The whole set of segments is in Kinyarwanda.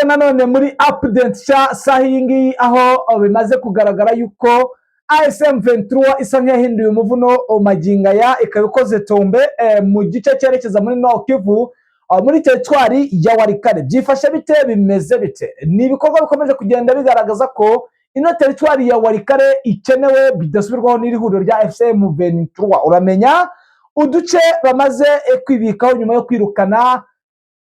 Ikaze nanone muri update nshya saha iyi ngiyi, aho bimaze kugaragara yuko AFC M23 isa nk'iyahinduye umuvuno magingo aya, ikaba ikoze tombe mu gice cyerekeza muri Nord Kivu, muri teritwari ya Walikale. Byifashe bite? Bimeze bite? Ni ibikorwa bikomeje kugenda bigaragaza ko ino teritwari ya Walikale ikenewe bidasubirwaho n'iri huriro rya AFC M23. Uramenya uduce bamaze kwibikaho nyuma yo kwirukana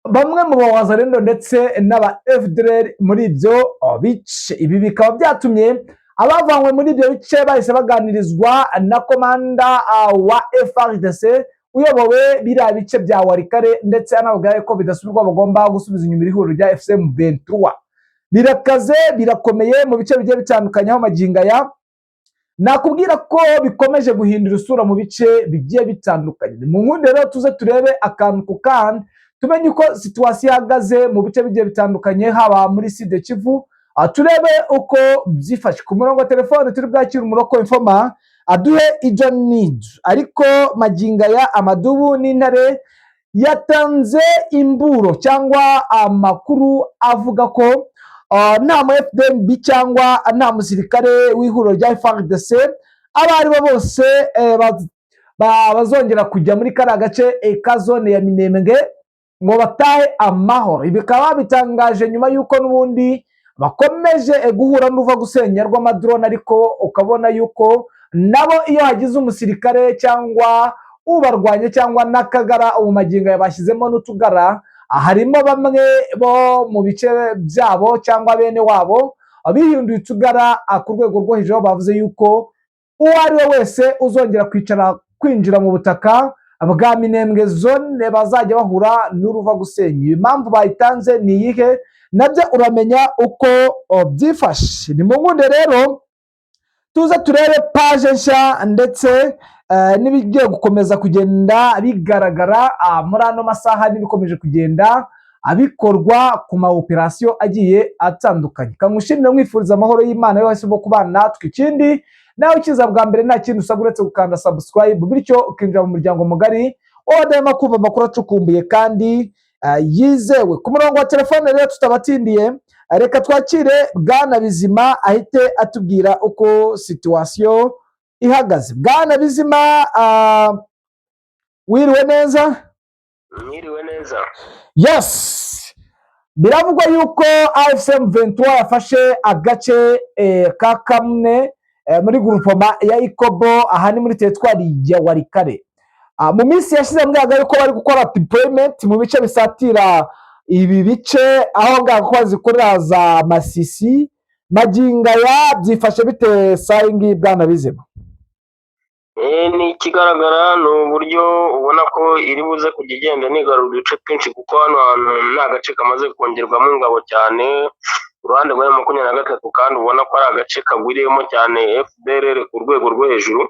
bamwe mu bawazalendo ndetse n'aba FDLR muri ibyo bice. Ibi bikaba byatumye abavanywe muri ibyo bice bahise baganirizwa na komanda wa FARDC uyobowe biriya bice bya Walikale, ndetse anababwira ko bidasubirwa bagomba gusubiza inyuma iri huriro rya AFC M23. Birakaze, birakomeye mu bice bigiye bitandukanye, aho magingo aya nakubwira ko bikomeje guhindura isura mu bice bigiye bitandukanye. Mu nkundi rero tuze turebe akantu ku kandi, tumenye uko situation ihagaze mu bice bigiye bitandukanye, haba muri Sud Kivu, turebe uko byifashe. Ku murongo wa telefone turi bwakire umuroko informa aduhe ibyo nidu. Ariko magingo aya amadubu n'intare yatanze imburo cyangwa amakuru avuga ko nta mu FDNB cyangwa nta musirikare w'ihuriro rya FARDC, abo ari bo bose, bazongera kujya muri kariya gace ka zone ya Minembwe ngo batahe amahoro. Ibi bikaba bitangaje nyuma y'uko n'ubundi bakomeje guhura n'uruva gusenya rw'amadrone, ariko ukabona yuko nabo iyo hagize umusirikare cyangwa ubarwanya cyangwa n'akagara, ubu magingo bashyizemo n'utugara, harimo bamwe bo mu bice byabo cyangwa bene wabo bihinduye utugara ku rwego rwo hejuru, bavuze yuko uwo ari we wese uzongera kwicara kwinjira mu butaka bwa Minembwe zone bazajya bahura n'uruva gusenya. Impamvu bayitanze ni iyihe? Nabyo uramenya uko byifashe. Ni mu nkunde rero tuze turebe page nshya ndetse n'ibigiye gukomeza kugenda bigaragara muri ano masaha n'ibikomeje kugenda bikorwa ku ma operasiyo agiye atandukanye. Kangushimire, mwifuriza amahoro y'Imana yo wahisemo kubana natwe. Ikindi nawe ukiza bwa mbere, nta kindi usabwa uretse gukanda subscribe, bityo ukinjira mu muryango mugari w'abadahwema kumva amakuru acukumbuye kandi yizewe. Ku murongo wa telefone rero, tutabatindiye, reka twakire Bwana Bizima ahite atubwira uko situation ihagaze. Bwana Bizima, wiriwe neza? Mwiriwe neza. Yes, biravugwa yuko AFC M23 yafashe agace ka kamwe muri groupement ya Ikobo, aha ni muri teritwari ya Walikale. Mu minsi yashize mbwaga yuko bari gukora deployment mu bice bisatira ibi bice, aho ngaho ko bazikorera za Masisi. Magingo aya byifashe bite saa iyi ngiyi, Bwana Bizima? Ni ikigaragara ni uburyo ubona ko iri buze kujya igenda nigarura uduce twinshi, kuko hano hantu ni agace kamaze kongerwamo ingabo cyane uruhande rwa 23, kandi ubona ko ari agace kagwiriyemo cyane FDLR ku rwego rwo hejuru.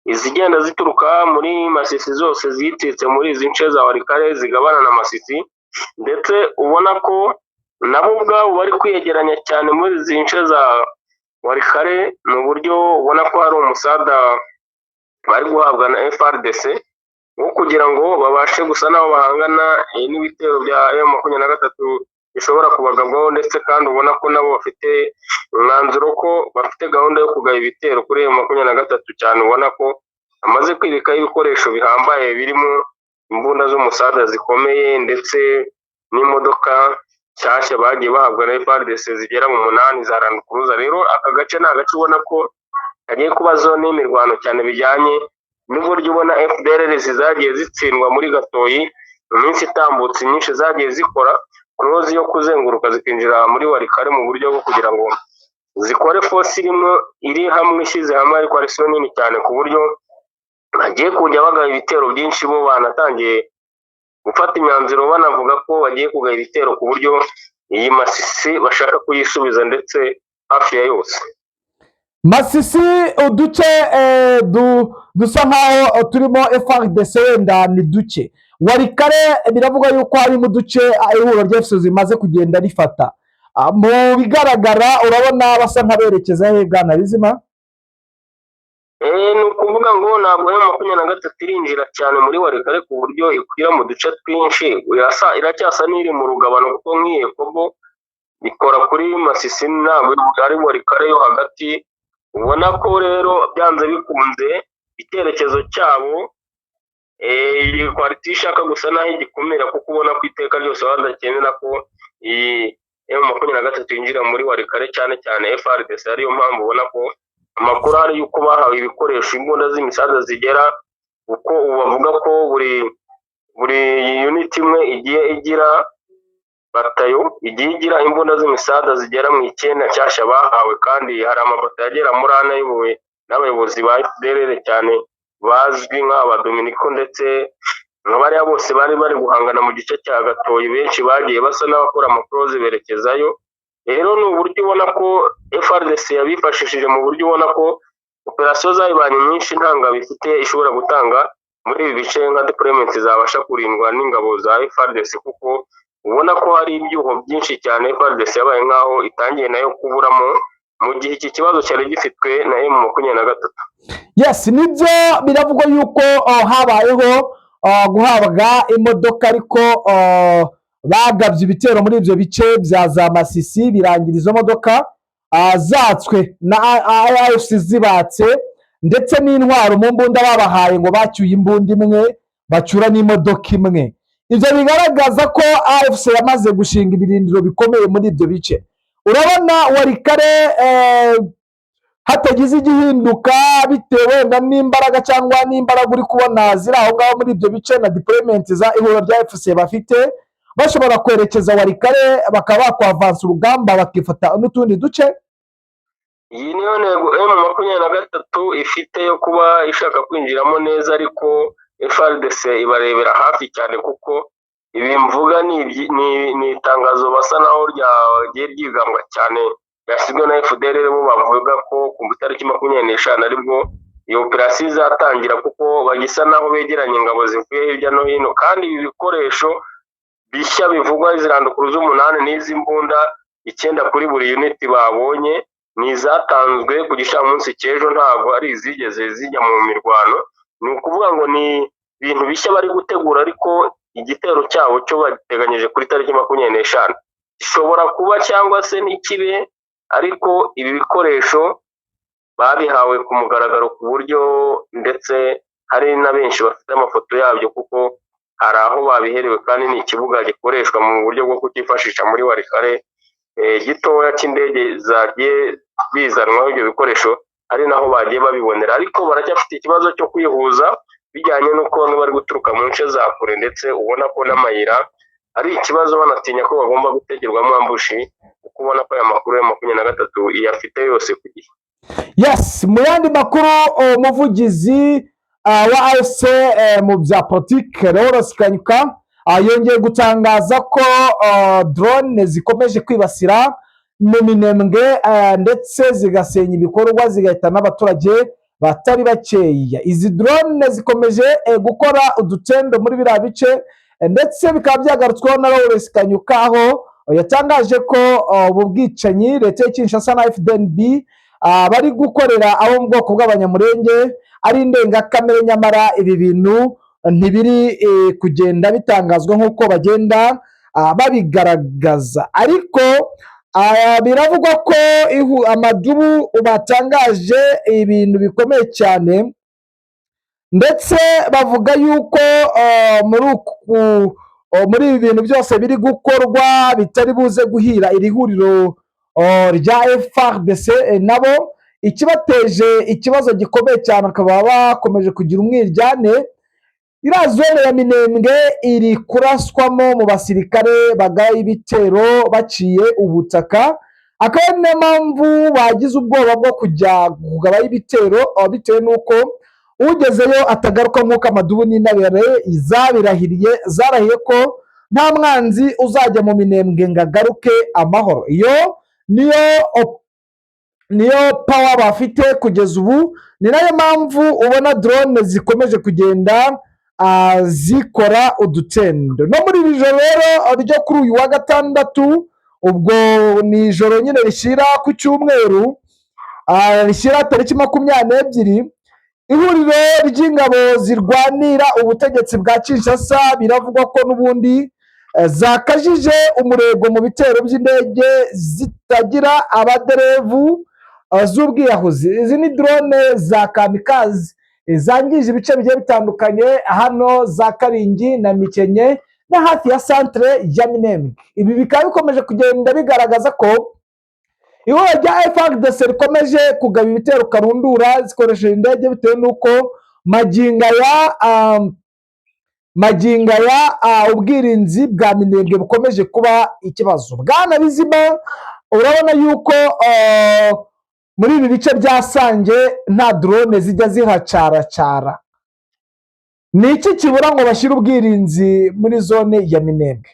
Izigenda zituruka muri Masisi zose zititse muri izi nce za Walikale zigabana na Masisi, ndetse ubona ko nabo ubwabo bari kwiyegeranya cyane muri izi nce za Walikale, mu buryo ubona ko hari umusada bari guhabwa na FARDC wo kugira ngo babashe gusa n'aho bahangana n'ibitero bya M23 bishobora kubagabwaho, ndetse kandi ubona ko nabo bafite umwanzuro ko bafite gahunda yo kugaba ibitero kuri M23 cyane. Ubona ko bamaze kwibikaho ibikoresho bihambaye birimo imbunda z'umusada zikomeye, ndetse n'imodoka nshyashya bagiye bahabwa na FARDC zigera mu 8 za Land Cruiser. Rero aka gace ni agace ubona ko kagiye kuba zone y'imirwano cyane, bijyanye n'uburyo ubona FDLR zagiye zitsindwa muri Gatoyi mu minsi itambutse, nyinshi zagiye zikora close yo kuzenguruka zikinjira muri Walikale mu buryo bwo kugira ngo zikore force irimo iri hamwe, ishyize hamwe, ariko ari nini cyane, ku buryo bagiye kujya bagaba ibitero byinshi. Bo banatangiye gufata imyanzuro, banavuga ko bagiye kugaba ibitero ku buryo iyi Masisi bashaka kuyisubiza ndetse hafi ya yose. Masisi, uduce dusa nkaho turimo FARDC wenda ni duke. Walikale biravugwa yuko harimo uduce ihuriro rya FCC rimaze kugenda rifata. Mu bigaragara urabona basa nk'aberekeza he, Bwana Bizima? Ni ukuvuga ngo ntabwo M23 irinjira cyane muri Walikale ku buryo ikwira mu duce twinshi, iracyasa n'iri mu rugabano, kuko nk'iyi Kobo Ikora kuri Masisi, ntabwo ari Walikale yo hagati. Ubona ko rero byanze bikunze icyerekezo cyabo, iyi quartier ishaka gusa naho igikumira, kuko ubona ko iteka ryose baba badakenera ko iyi M23 yinjira muri Walikale, cyane cyane FARDC. Ariyo mpamvu ubona ko amakuru ahari yuko bahawe ibikoresho, imbunda z'imisaza zigera uko ubu bavuga ko buri unit imwe igiye igira batayo, igiye igira imbunda z'imisada zigera mu 9 nshyashya bahawe, kandi hari amabatayo agera muri 4 ayobowe n'abayobozi ba FDLR cyane bazwi nk'aba Dominiko, ndetse nka bariya bose bari guhangana mu gice cya Gatoyi, benshi bagiye basa n'abakora amakroze berekezayo. Rero ni uburyo ubona ko FARDC yabifashishije mu buryo ubona ko operasiyo zayibanye nyinshi, nta ngabo ifite ishobora gutanga muri ibi bice nka deployment zabasha kurindwa n'ingabo za FARDC, kuko ubona ko hari ibyuho byinshi cyane FARDC yabaye nk'aho itangiye nayo kuburamo mu gihe iki kibazo cyari gifitwe na M23. Yes, nibyo, biravugwa yuko habayeho guhabwa imodoka, ariko bagabye ibitero muri ibyo bice bya za Masisi, birangira izo modoka zatswe na AFC zibatse, ndetse n'intwaro mu mbunda babahaye ngo bacyuye imbunda imwe, bacyura n'imodoka imwe. Ibyo bigaragaza ko AFC yamaze gushinga ibirindiro bikomeye muri ibyo bice. Urabona Walikale, hatagize igihinduka bitewe wenda n'imbaraga cyangwa n'imbaraga uri kubona ziri aho ngaho muri ibyo bice na deployment za ihuriro rya AFC bafite, bashobora kwerekeza Walikale, bakaba bakwavansa urugamba, bakifata n'utundi duce. Iyi niyo ntego M23 ifite yo kuba ishaka kwinjiramo neza, ariko FARDC ibarebera hafi cyane, kuko ibi mvuga ni itangazo basa naho ryagiye ryigambwa cyane ryashyizwe na FDLR. Bo bavuga ko ku itariki 25 aribwo iyo operasiyo izatangira, kuko bagisa naho begeranya ingabo zivuye hirya no hino, kandi ibi bikoresho bishya bivugwa, izi Land Cruiser 8 n'izi mbunda 9 kuri buri unit babonye, ni izatanzwe ku gicamunsi cy'ejo, ntabwo ari izigeze zijya mu mirwano. Ni ukuvuga ngo ni ibintu bishya bari gutegura, ariko igitero cyabo cyo bagiteganyije kuri tariki 25. Gishobora kuba cyangwa se ntikibe, ariko ibi bikoresho babihawe ku mugaragaro, ku buryo ndetse hari na benshi bafite amafoto yabyo, kuko hari aho babiherewe, kandi ni ikibuga gikoreshwa mu buryo bwo kucyifashisha muri Walikale, gitoya cy'indege zagiye bizanwaho ibyo bikoresho, ari naho bagiye babibonera. Ariko baracyafite ikibazo cyo kwihuza bijyanye n'uko bamwe bari guturuka mu nce za kure, ndetse ubona ko n'amayira ari ikibazo, banatinya ko bagomba gutegerwamo ambush, kuko ubona ko aya makuru ya 23 iyafite yose ku gihe. Yes, mu yandi makuru, umuvugizi wa AFC mu bya politike, Lawrence Kanyuka, yongeye gutangaza ko drone zikomeje kwibasira mu Minembwe, ndetse zigasenya ibikorwa, zigahitana n'abaturage batari bakeya. Izi drone zikomeje gukora udutendo muri biriya bice, ndetse bikaba byagarutsweho na Lawrence Kanyuka, aho yatangaje ko ubu bwicanyi leta ya Kinshasa na FDNB bari gukorera abo mu bwoko bw'Abanyamurenge ari indengakamere, nyamara ibi bintu ntibiri kugenda bitangazwa nk'uko bagenda babigaragaza. Ariko biravugwa ko amadubu batangaje ibintu bikomeye cyane, ndetse bavuga yuko muri ibi bintu byose biri gukorwa bitari buze guhira iri huriro rya FARDC. Nabo ikibateje ikibazo gikomeye cyane, bakaba bakomeje kugira umwiryane. Iriya zone ya Minembwe iri kuraswamo mu basirikare bagaye ibitero baciye ubutaka, akaba ari niyo mpamvu bagize ubwoba bwo kujya kugabayo ibitero, bitewe n'uko ugezeyo atagaruka, nk'uko amadubu n'intabire zabirahiriye, zarahiye ko nta mwanzi uzajya mu Minembwe ngo agaruke amahoro. Iyo niyo power bafite kugeza ubu. Ni nayo mpamvu ubona drone zikomeje kugenda zikora udutendo. No muri iri joro rero ryo kuri uyu wa gatandatu, ubwo ni ijoro nyine rishyira ku cyumweru, rishyira tariki 22, ihuriro ry'ingabo zirwanira ubutegetsi bwa Kinshasa biravugwa ko n'ubundi Zakajije umurego mu bitero by'indege zitagira abaderevu z'ubwiyahuzi. Izi ni drone za kamikaze zangije ibice bigiye bitandukanye hano za Karingi na Mikenke na hafi ya centre ya Minembwe. Ibi bikaba bikomeje kugenda bigaragaza ko ihuriro rya FARDC rikomeje kugaba ibitero karundura zikoresheje indege, bitewe n'uko magingo aya ubwirinzi bwa Minembwe bukomeje kuba ikibazo. Bwana Bizima, urabona yuko muri ibi bice bya Sange nta drone zijya zihacaracara. Ni iki kibura ngo bashyire ubwirinzi muri zone ya Minembwe?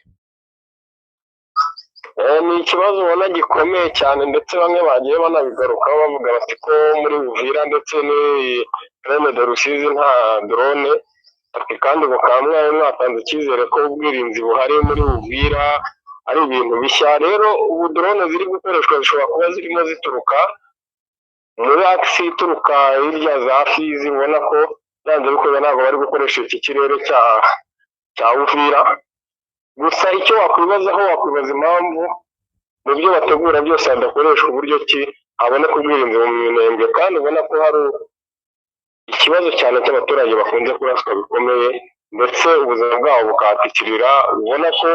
Ni ikibazo ubona gikomeye cyane, ndetse bamwe bagiye banabigarukaho bavuga bati ko muri Uvira ndetse n'iyi Plaine de Rusizi nta drone, ati kandi bukaba mwari mwatanze icyizere ko ubwirinzi buhari muri Uvira, ari ibintu bishya. Rero ubu drone ziri gukoreshwa zishobora kuba zirimo zituruka muri axe ituruka hirya za Fizi. Ubona ko byanze bikunze ntabwo bari gukoresha iki kirere cya Uvira. Gusa icyo wakwibazaho, wakwibaza impamvu mu byo bategura byose hadakoreshwa uburyo ki haboneka ubwirinzi mu Minembwe, kandi ubona ko hari ikibazo cyane cy'abaturage bakunze kuraswa bikomeye, ndetse ubuzima bwabo bukahatikirira. Ubona ko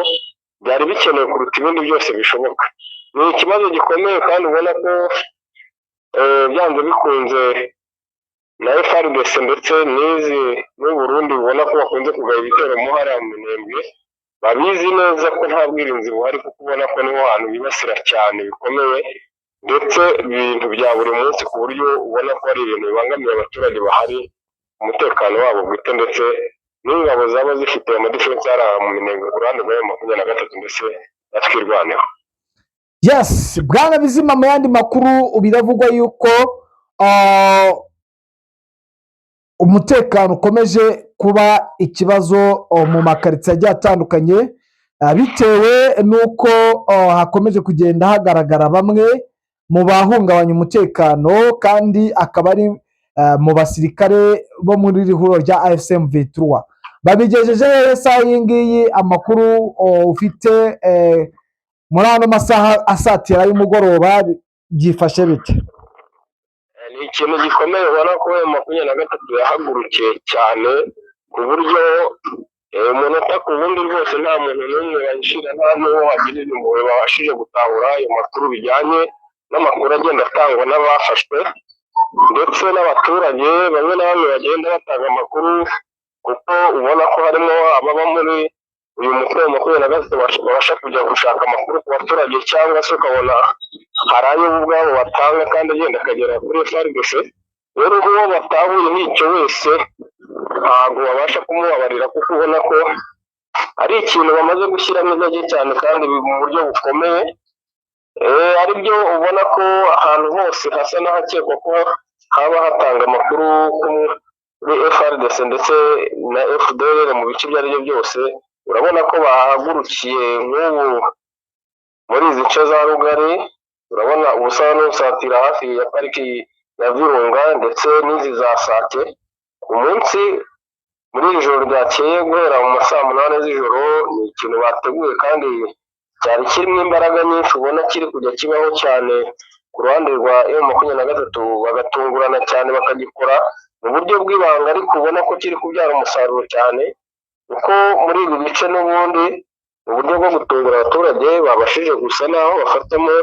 byari bikenewe kuruta ibindi byose bishoboka. Ni ikibazo gikomeye, kandi ubona ko byanze bikunze na FARDC ndetse n'izi n'u Burundi, ubona ko bakunze kugaba ibitero mo hariya mu Minembwe, babizi neza ko nta bwirinzi buhari, kuko ubona ko niho hantu bibasira cyane bikomeye, ndetse ibintu bya buri munsi, ku buryo ubona ko ari ibintu bibangamiye abaturage bahari, umutekano wabo bwite, ndetse n'ingabo zaba zifite amadefense hariya mu Minembwe ku ruhande rwa M23 ndetse na Twirwaneho. Yes, bwana Bizima, mu yandi makuru biravugwa yuko umutekano ukomeje kuba ikibazo mu makaritsiye agiye atandukanye, bitewe n'uko hakomeje kugenda hagaragara bamwe mu bahungabanya umutekano, kandi akaba ari mu basirikare bo muri iri huriro rya AFC M23. Babigejeje hehe saha iyi ngiyi? Amakuru ufite muri ano masaha asatira y'umugoroba, byifashe bite? Ni ikintu gikomeye, ubona ko M23 yahagurukiye cyane, ku buryo umunota ku wundi rwose nta muntu n'umwe bahishira, nta n'uwo wagirira impuhwe babashije gutahura ayo makuru, bijyanye n'amakuru agenda atangwa n'abafashwe ndetse n'abaturage bamwe na bamwe bagenda batanga amakuru, kuko ubona ko harimo ababa muri uyu mutwe wa 23 babasha kujya gushaka amakuru ku baturage, cyangwa se ukabona hari ayo bo ubwabo batanga kandi agenda akagera kuri FARDC. Rero uwo batahuye nk'icyo wese ntabwo babasha kumubabarira, kuko ubona ko ari ikintu bamaze gushyiramo intege cyane kandi mu buryo bukomeye. Ari byo ubona ko ahantu hose hasa n'ahakekwa ko haba hatanga amakuru kuri FARDC ndetse na FDLR mu bice ibyo ari byo byose, urabona ko bahagurukiye. Nk'ubu muri izi nce za Rugari, urabona ubusa n'usatira hafi ya pariki ya Virunga ndetse n'izi za Sake. Umunsi muri iri joro ryakeye guhera mu ma saa 8 z'ijoro, ni ikintu bateguye kandi cyari kirimo imbaraga nyinshi, ubona kiri kujya kibaho cyane ku ruhande rwa M23, bagatungurana cyane, bakagikora mu buryo bw'ibanga, ariko ubona ko kiri kubyara umusaruro cyane, kuko muri ibi bice n'ubundi mu buryo bwo gutungura abaturage babashije gusa naho bafatamo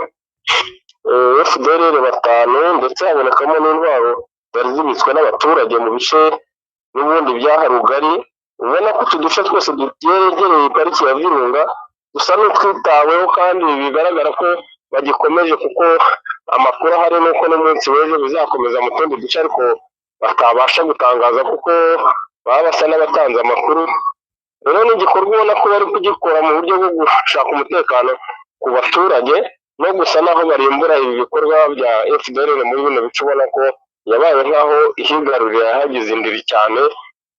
FDLR batanu, ndetse habonekamo n'intwaro zari zibitswe n'abaturage mu bice n'ubundi by'aha Rugari. Ubona ko utu duce twose twegereye pariki ya Virunga dusa n'utwitaweho, kandi bigaragara ko bagikomeje, kuko amakuru ahari ni uko n'umunsi w'ejo bizakomeza mu tundi duce, ariko batabasha gutangaza kuko baba basa n'abatanze amakuru. Rero ni igikorwa ubona ko bari kugikora mu buryo bwo gushaka umutekano ku baturage no gusa naho barimbura ibi bikorwa bya FDLR muri bino bice, ubona ko yabaye nk'aho ihigarurira, yahagize indiri cyane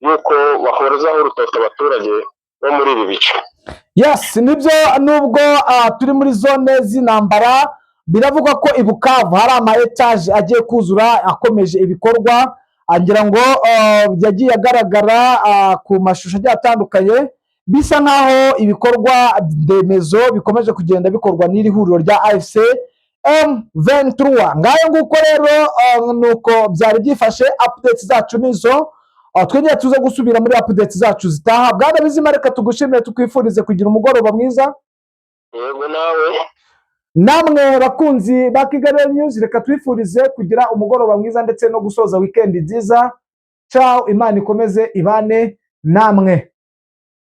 y'uko bahozaho urutoki abaturage bo muri ibi bice. Yes, nibyo. Nubwo turi muri zone z'intambara, biravugwa ko i Bukavu hari ama etaje agiye kuzura akomeje ibikorwa. Ngira ngo yagiye agaragara ku mashusho agiye atandukanye. Bisa nkaho ibikorwa remezo bikomeje kugenda bikorwa n'iri huriro rya AFC M23. Ngayo nguko rero, nuko byari byifashe. Updates zacu nizo. Twongere tuze gusubira muri updates zacu zitaha. Bwana Bizima, reka tugushimire, tukwifurize kugira umugoroba mwiza. Yego, nawe. Namwe bakunzi ba Kigali News, reka twifurize kugira umugoroba mwiza ndetse no gusoza weekend nziza. Ciao, Imana ikomeze ibane namwe.